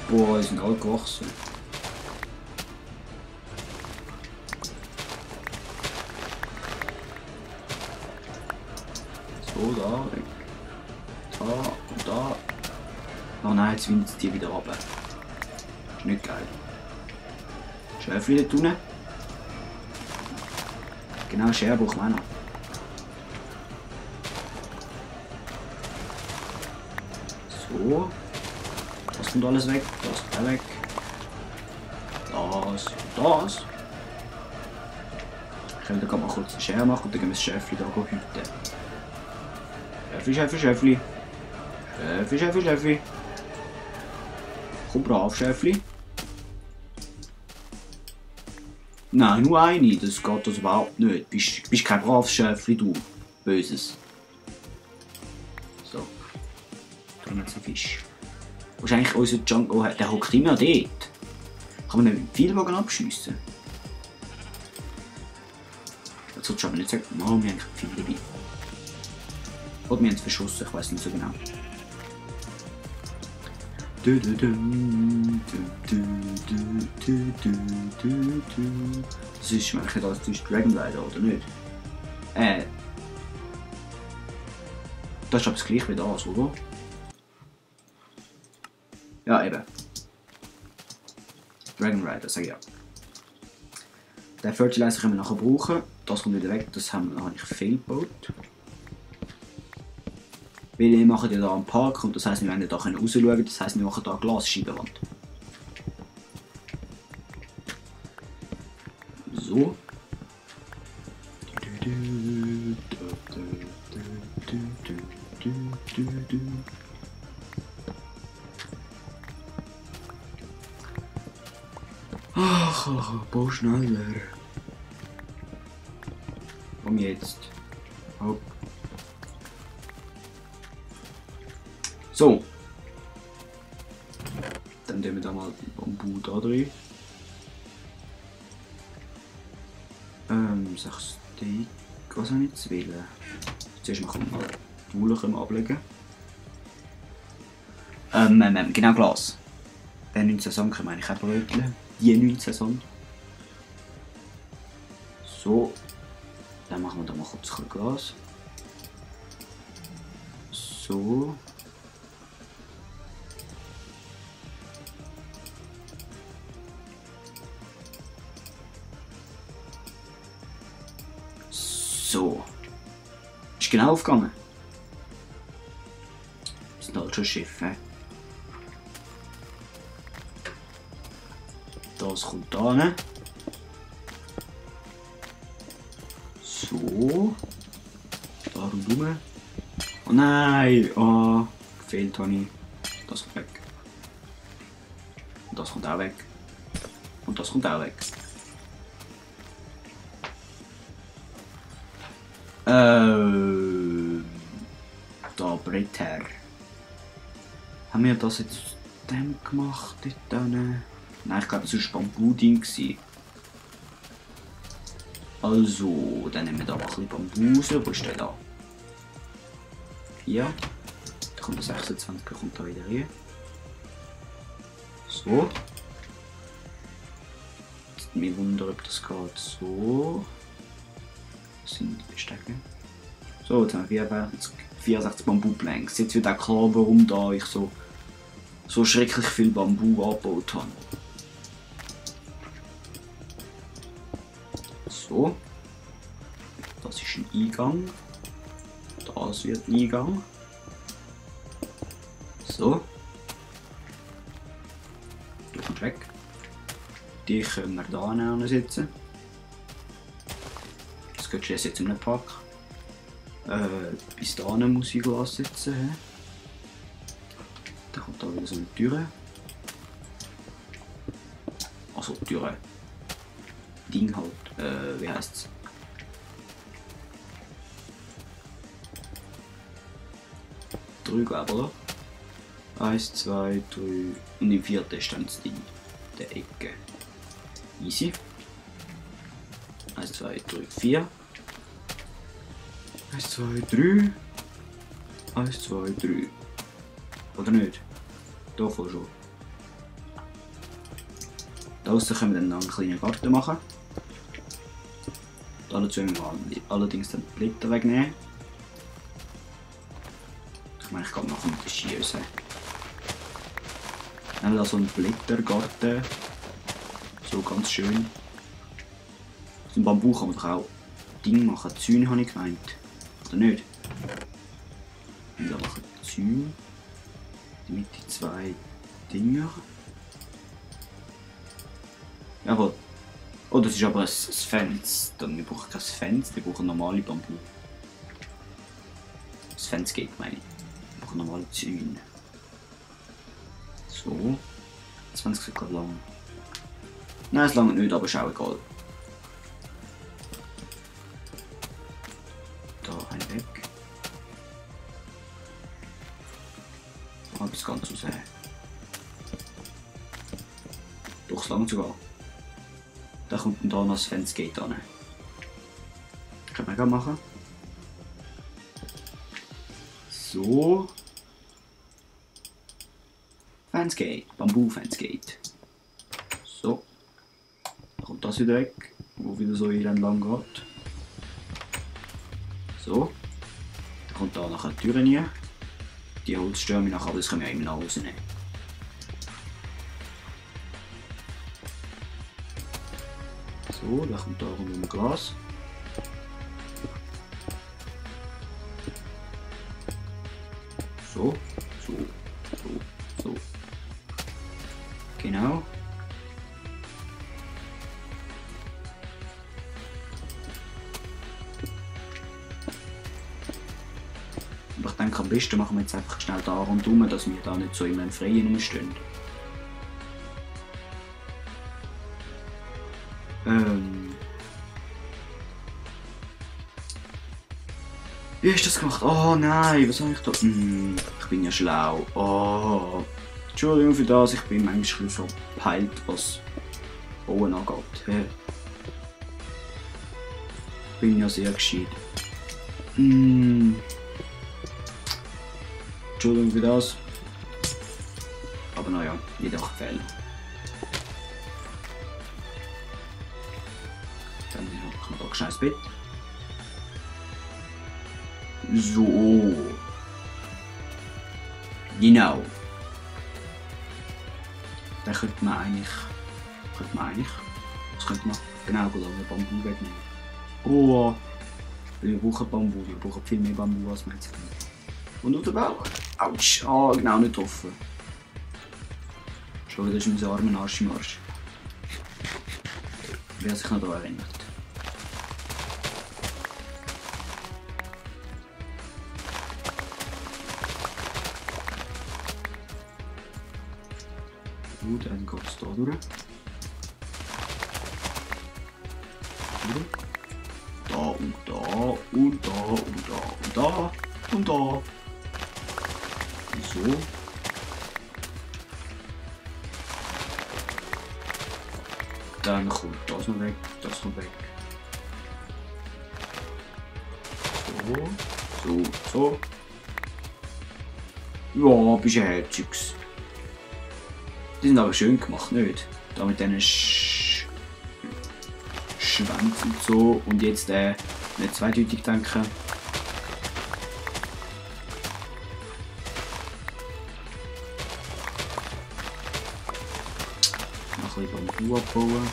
Boah, die sind alle gewachsen. So, da, weg. Da und da. Oh nein, jetzt windet es die wieder runter. Ist nicht geil. Schäfli dort unten. Genau, Schere brauchen wir auch noch. So. Das kommt alles weg. Das kommt auch weg. Das. Ich könnte gerade mal kurz eine Schere machen und dann gehen wir das Schäfli da hüten. Schäfli. Komm brav, Schäfli. Nein, nur eine, das geht das überhaupt nicht. Bist kein braves Schäfli, du. Böses. So. Da haben wir jetzt einen Fisch. Wahrscheinlich unser Django, der hockt immer dort. Kann man nicht mit dem Pfeilbogen abschiessen? Das solltest du aber nicht sagen. Oh, wir haben keine Pfeile dabei. Oder wir haben es verschossen, ich weiß nicht so genau. Das ist schmeckt das ist Dragon Rider, oder nicht? Das ist aber das gleiche wie das, oder? Ja, eben. Dragon Rider, sag ich ja. Den Fertilizer können wir nachher brauchen. Das kommt wieder weg, das habe ich fehlgebaut. Weil wir machen ja hier einen Park und das heisst, wir werden hier raus schauen, das heisst, wir machen hier eine Glasscheibenwand. So. Ach, bau schneller. Komm jetzt. Hopp. So. Dann nehmen wir da mal Bambu da drin. 6 Stück. Was habe ich jetzt wählen? Zuerst mal die Wolle ablegen. Genau Glas. Der 19 Sand meine ich auch bröteln. Die 19 Sand. So. Dann machen wir da mal kurz ein Glas. So. So. Ist genau aufgegangen. Das sind halt schon Schiffe. Das kommt da hin. So. Da rundherum. Oh nein! Oh, gefehlt habe ich. Das kommt weg. Und das kommt auch weg. Und das kommt auch weg. Da Bretter. Haben wir das jetzt aus dem gemacht? Dort? Nein, ich glaube, das war Bambuding. Also, dann nehmen wir da mal ein bisschen Bambu raus. Wo ist der da? Hier. Da kommt der 26, kommt da wieder rein. So. Jetzt mich wundern, ob das geht so. Das sind die Bestecke. So, jetzt haben wir 64 Bambuplanks. Jetzt wird auch klar, warum da ich so schrecklich viel Bambu angebaut habe. So. Das ist ein Eingang. Das wird ein Eingang. So. Du kommst weg. Die können wir da sitzen. Das geht jetzt in den Park. Bis dahin muss ich Glas setzen. Dann kommt da wieder so eine Tür. Also Tür. Ding halt. Wie heisst es? Drei, glaube ich, oder? 1, 2, 3 und im vierten stand es in der Ecke. Easy. 1, 2, 3, 4. 1, 2, 3. 1, 2, 3. Oder nicht? Doch schon. Da draussen können wir dann noch einen kleinen Garten machen. Dazu müssen wir allerdings den Blätter wegnehmen. Ich meine, ich kann nachher mit der Schiesse. Dann haben wir da so einen Blättergarten. So ganz schön. Aus dem Bambu kann man doch auch Dinge machen. Zäune habe ich gemeint. Oder nicht? Und da machen wir Zäune. Mit die zwei Dinger. Jawohl. Oh, das ist aber ein Fence. Dann wir brauchen kein Fence, wir brauchen normale Bambu. Das Fence geht, meine ich. Wir brauchen normale Zäune. So. 20 Sekunden lang. Nein, es lange nicht, aber ist auch egal. Da ein weg. Aber das Ganze raus. Durchs lang sogar. Da kommt dann da noch das Fence-Gate an. Können wir auch machen. So. Fence-Gate. Bambu-Fence-Gate. So. Da kommt das wieder weg, wo wieder so hier entlang geht. So. Da kommt da nachher die Tür rein. Die Holzstürme nachher, aber das können wir ja immer noch rausnehmen. So, da kommt da rum ein Glas. So, so, so, so. Genau. Aber ich denke, am besten machen wir jetzt einfach schnell da rundherum, dass wir da nicht so immer im Freien rumstehen. Wie hast du das gemacht? Oh nein, was habe ich da? Ich bin ja schlau. Oh. Entschuldigung für das, ich bin manchmal verpeilt, was Bauen angeht. Hey. Ich bin ja sehr gescheit. Entschuldigung für das. Aber naja, jeder macht Fehler. Dann machen wir da schnell das Bett. So. Genau. Dann könnte man eigentlich. Was könnte man? Genau, gut, aber Bambu wegnehmen. Oh. Wir brauchen Bambu, wir brauchen viel mehr Bambu als wir jetzt können. Und auf der Bauch. Autsch. Ah, genau nicht getroffen. Schau, das ist unser armer Arsch im Arsch. Wer sich noch daran erinnert. Gut, dann geht es da durch. Da und da und da und da und da und da. So. Dann kommt das noch weg, das noch weg. So, so, so. Ja, bist ein Herziges. Die sind aber schön gemacht, nicht? Da mit diesen Schwänzen und so. Und jetzt nicht zweideutig denken. Noch ein bisschen Bambu abbauen.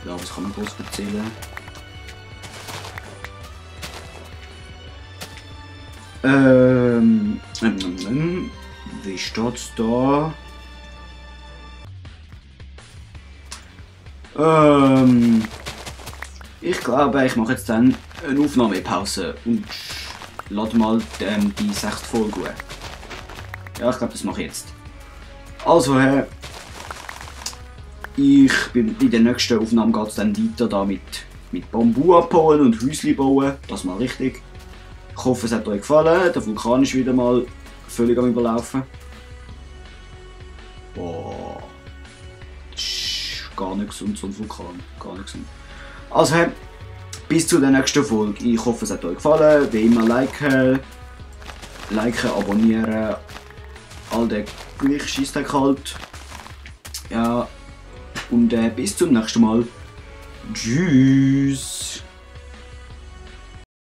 Ja, was kann man groß erzählen? Wie steht's da? Ich glaube, ich mache jetzt dann eine Aufnahmepause und lade mal die 6. Folge hoch. Ja, ich glaube, das mache ich jetzt. Also, in der nächsten Aufnahme geht es dann weiter da mit Bambu abbauen und Häusli bauen. Das mal richtig. Ich hoffe, es hat euch gefallen. Der Vulkan ist wieder mal völlig am Überlaufen. Boah. Das ist gar nicht gesund, so ein Vulkan. Gar nicht gesund. Also, bis zur nächsten Folge. Ich hoffe, es hat euch gefallen. Wie immer liken, abonnieren, all der gleiche Scheissdreck halt. Ja, und bis zum nächsten Mal. Tschüss.